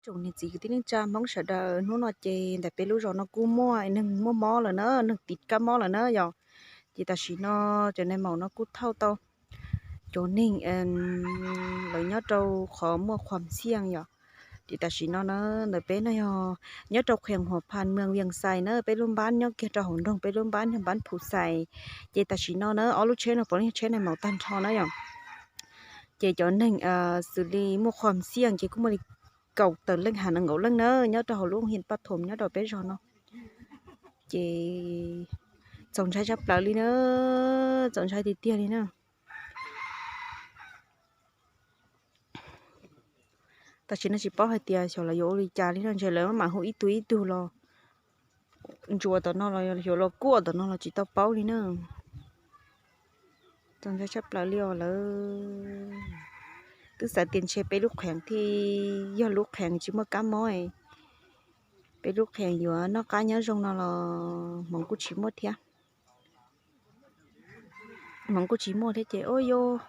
Tsoom niam txiv kwv tij neej tsa Hmoob sawv daws, hnub no ces ntawm peb lub zos no kuj muaj neeg muaj mob lawm na, neeg tiv kab mob lawm na yom. Ces tam sim no cov nais maum no kuj thauj tau cov neeg lawv nyob rau qhov muaj khuam xiaj yom. Ces tam sim no na, ntawm peb no yog nyob rau kheem Huam Phas, mees Vias Xais na, peb lub npab nyob kiag rau hauv nroog, peb lub npab yog npab Phu Xais. Ces tam sim no na ob lub tsheb no puav leej yog tsheb nais maum tag nrho na yom. Ces cov neeg xws li muaj khuam xiaj ces kuj muaj li kaum tawm leej, ha nees nkaum leej na, nyob rau hauv lub hias paj thoom nyob rau peb zos no. Ces txaus ntshai tshaj plaws li na, txaus ntshai tiag tiag li na. Tam sim no tsis paub hais tias xyov lawv yuav ua li cas li no, ntshe lawv maj mam hu ib tug ib tug los ntsuas tom no los yuav los kuaj tom no los tsis tau paub li na. Txaus ntshai tshaj plaws li os lawm. Twb xav tias ntshe peb lub qheev thiaj yog lub qheev tsis muaj kab mob, peb lub qheev yuav noj qab nyob zoo no los hmoov kuj tsis muaj thiab. Hmoov kuj tsis muaj thiab ces ua yuav,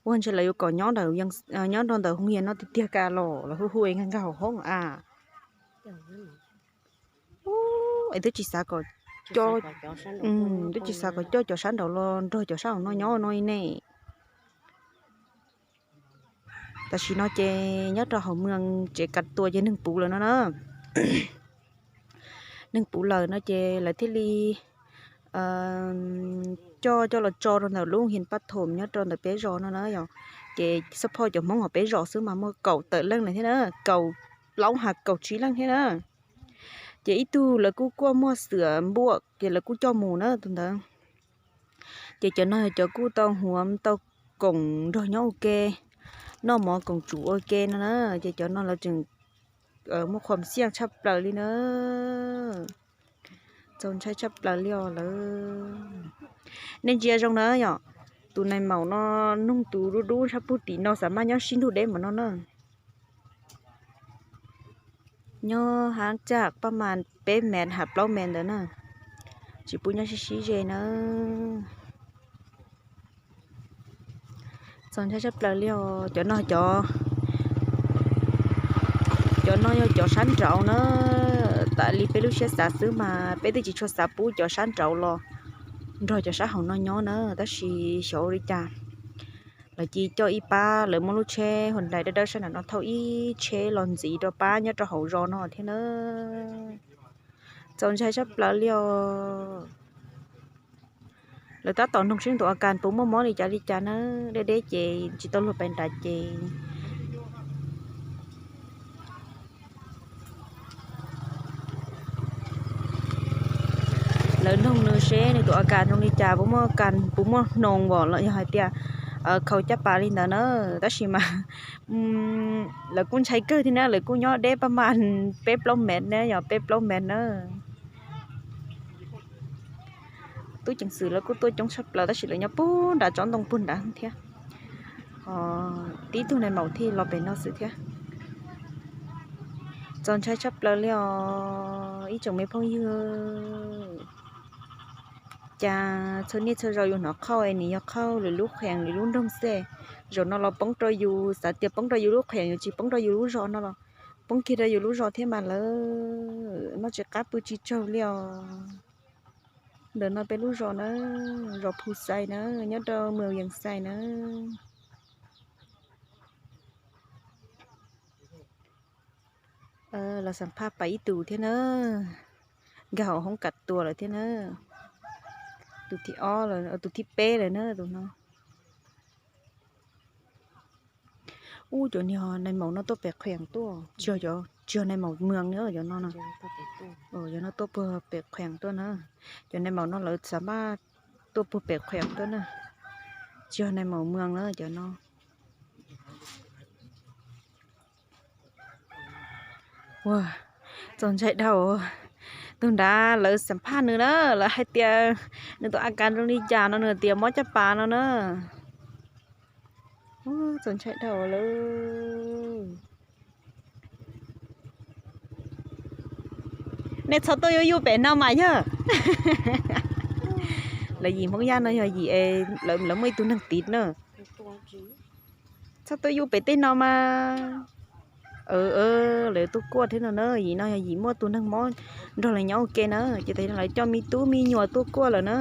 ua ntshe lawv yuav kom nyob nyob rau ntawm hoo yas no tiag tiag ka los los hu hu nkag nkag hauv hoob a. Es twb tsis xav kom coj, twb tsis xav kom coj cov sab nraud los nrog cov sab hauv no nyob no ne. Tam sim no ces nyob rau hauv mees tsev Kav Tuas ces neeg puv lawm no na. Neeg puv lawm no ces lawv thiaj li coj coj los tso rau ntawm lub hias paj thoom nyob rau ntawm peb zos no na yom. Ces xab phoj cov Hmoob hauv peb zos xwb mas muaj kaum tawm leej lawm thiab na, kaum plaub ha kaum tsib leej thiab na. Ces ib tug lawv kuj kuaj muaj xwm npuam ces lawv kuj coj mus na tus ntawd. Ces cov no yog cov kuj tau huam tau koom nrog nyob ua ke, noj mov koom tsum ua ke no na. Ces cov no lawv tseem muaj khuam xiaj tshaj plaws li na. Txaus ntshai tshaj plaws li os lawm. Nej ntsia zoo na yom, tus nais maum no, noog tus dub dub sab pug tim no xav maj nyob sib ntug deb npaum no na. Nyob hab tsaj pab mas peb mev ha plaub mev ntawd na, tsis pub nyob sib sib ze na. Txaus ntshai tshaj plaws li os. Cov no cov, cov no yog cov sab nraud na. Tas li peb lub siab xav xwb mas peb twb tsis tshua xav pub cov sab nraud los nrog cov sab hauv no nyob na, tab sis xyov ua li cas lawv cia coj ib pab, lawv muab lub tsheb Hyundai dawb dawb sab nraud no thauj ib tsheb los ntxiv rau pab nyob rau hauv zos no thiab na. Txaus ntshai tshaj plaws li os. Lawv tab tom noog seb tus a kas puas muaj mob li cas li cas na, deb deb ces tsis tau luag pais nrad ces lawv noog nws seb nws tus a kas zoo li cas, puas muaj kas, puas muaj hnoos os los yog hais tias khaus caj pas li ntawd na. Tab sis mas lawv kuj ntshai kawg thiab na, lawv kuj nyob deb pab mas peb plaub mev na, yog peb plaub mev na. Tub ceev xwm lawv kuj tuaj coob tshaj plaws tab sis lawv nyob puag nram tsob ntoo puag nrad thiab. Tib tug nais maum thiaj los pem no xwb thiab. Txaus ntshai tshaj plaws li os ib tsoom me phooj ywg. Cas txhua niaj txhua zaus yus hnov qhauj es nws yog qhauj lwm lub qhees lwm lub nroog xwb. Zaum no los poob rau yus, xav tias poob rau yus lub qhees, yus tsis poob rau yus lub zos no los poob kiag rau yus lub zos thiab mas lawv noj tsis qab pw tsis tsaug li os. Ntawm no peb lub zos na, zos Phu Xais na, nyob rau mees Vias Xais na. Los xam phaj pas ib tug thiab na, nkag hauv hoob Kav Tuas lawm thiab na. Tus thib ob, tus thib peb lawm na tus no. Ub, cov niag nais maum no tuaj pem qhees tuaj, tsis yog nais maum mees na, cov no, cov no tuaj puag pem qhees tuaj na. Cov nais maum no lawv xam phaj tuaj puag pem qhees tuaj na, tsis yog nais maum mees na cov no. Ua, txaus ntshai dhau. Tus nrad lawv xam phaj nws na, lawv hais tias nws tus a kas zoo li cas no, nws tias mob caj pas no na. Txaus ntshai dhau lawm. Nej txhob tuaj yuj yuj pem no mas yog. Lawv yim Hmoob Yaj no yog yim, lawv muaj ib tug neeg tiv na. Txhob tuaj yuj pem tej no mas. Lawv tuaj kuaj thiab no na, yim no yog yim muaj tus neeg mob nrog lawv nyob ua ke na, ces tas lawv coj me tub me nyuam tuaj kuaj lawm na.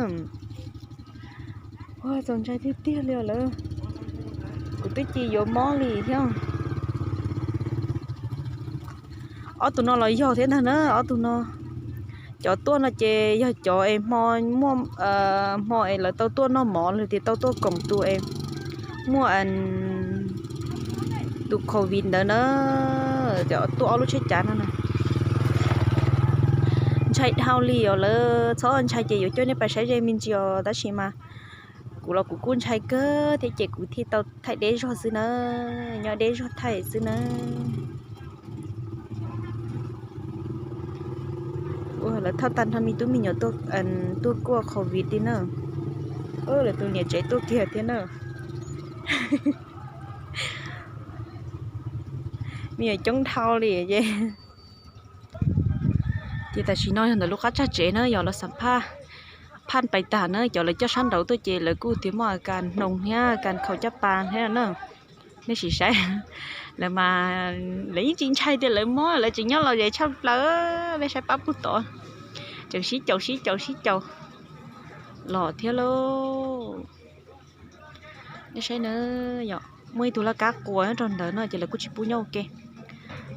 Ua txaus ntshai tiag tiag li lawm. Kuv twb cia yuav mob li thiab. Ob tug no los yog thiab ntag na, ob tug no. Cov tuaj no ces yog cov es hmo muaj, hmo es lawv tau tuaj noj mov los tias tau tuaj koom tus es muaj tus covid ntawd na, cov tuaj ob lub tsheb cav no na. Ntshai dhau li os lawm, txhob ntshai ces yuav coj nej pais saib ze me ntsis os, tab sis mas kuv los kuv kuj ntshai kawg thiab ces kuv thiaj tau thaij deb zog xwb na, nyob deb zog thaij xwb na. Ua lawv thauj tag nrho me tub me nyuam tuaj kuaj covid li na. Lawv tus niam tsev tuaj kiag thiab na. Me nyuam coob dhau li ces. Ces tam sim no yog ntawm lub qab tsag tsev na, yog lawv xam phaj, phaj pais tag na, cov lawv coj sab nraud tuaj ces lawv kuj tias muaj a kas hnoos thiab a kas khaus caj pas thiab na. Nej sim saib, lawv mas lawv yeej tsis ntshai tias lawv mob, lawv tseem nyob lom zem tshaj plaws. Nej saib pab pug tod, tseem sib caum sib caum sib caum los thiab lauj. Nej saib na, yog muaj ib tug laj kab quas nyob rau ntawd no ces lawv kuj tsis pub nyob ua ke.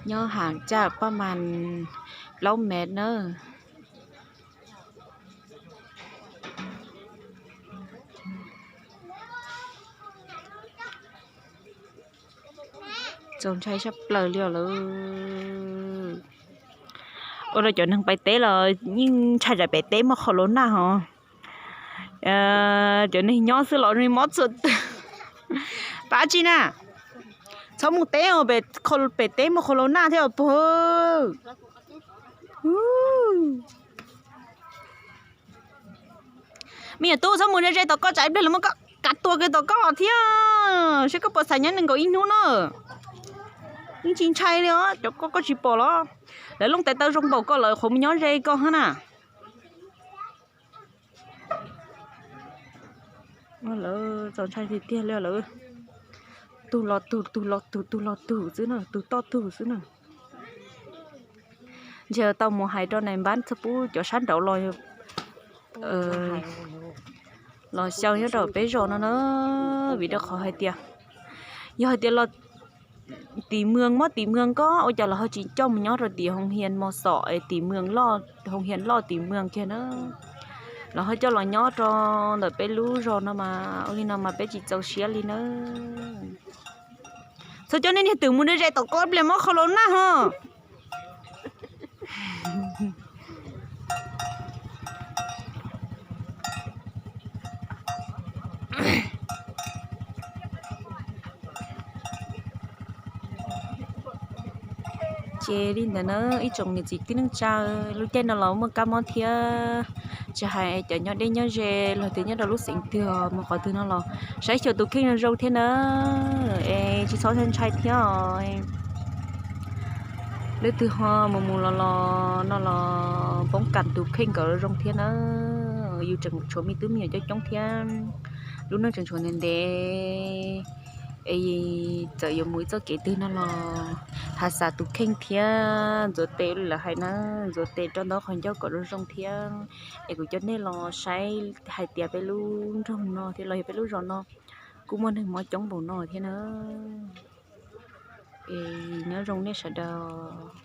Nyob ham caj paj mas plaub mev na. Txaus ntshai sab plaws li os lawm. Ua rau cov neeg pais teb los yeej ntshai tsam pem teb muaj qhov laus naj hos. Cov neeg nyob xwb los mob txhua twg. Pab tsi na, txhob mus teb, pem teb muaj qhov laus naj thiab os pog. Me nyuam tub, txhob mus ze ze tom koj, tsam ib pliag lawv muab koj kav tua kiag tom koj thiab. Saib koj puas xav nyob nees nkaum ib hnub na. Yeej tsis ntshai li os, cov koj koj tsis pom los? Lawv looj tes taw zoo npaum koj lawv qhuav mus nyob ze koj hab na. Lawv txaus ntshai tiag tiag li lawm. Tug los tug, tug los tug, tug los tug xwb na, tug toj tug xwb na. Ntshe tau mus hais rau nais npab txog pub cov sab nraud los, los xyaw nyob rau peb zos no na, vim rau qhov hais tias, yog hais tias los tim mwag mob tim mwag ko ua cas los ho tsis coj mus nyob rau tim hoo hias mos xom es tim mwag loj, hoo hias loj tim mwag kiag na. Los ho coj los nyob rau ntawm peb lub zos no mas ua li no mas peb tsis txaus siab li na. Txhob coj nej niag twm mus ze ze tom koj, pliag mob qhov laus naj hos. Ces li ntawd na, ib tsoom niam txiv tij neej tsa, lub caij no los muaj kab mob thiab, tsis hais cov nyob deb nyob ze los tias nyob rau lub xeev twg mus qhov twg no los saib xyuas tus kheej zoo zoo thiab na, es tsis txhob ntshai thiab os. Leej twg ho mus mus los los no los poob kam tus kheej kom zoo thiab na. Yus tseem tshuav me tub me nyuam coob coob thiab, lub neej tseem tshuav ntev ntev, es txawm yuav mus ib txoj kev twg no los has xav tus kheej thiab ntxuav tes lawv hais na, ntxuav tes rau ntaub qhov ncauj kom zoo zoo thiab. Es kuv coj nej los saib hais tias peb lub nroog no thiab los yog peb lub zos no kuj muaj neeg mob coob npaum no thiab na. Es nyob zoo nej sawv daws.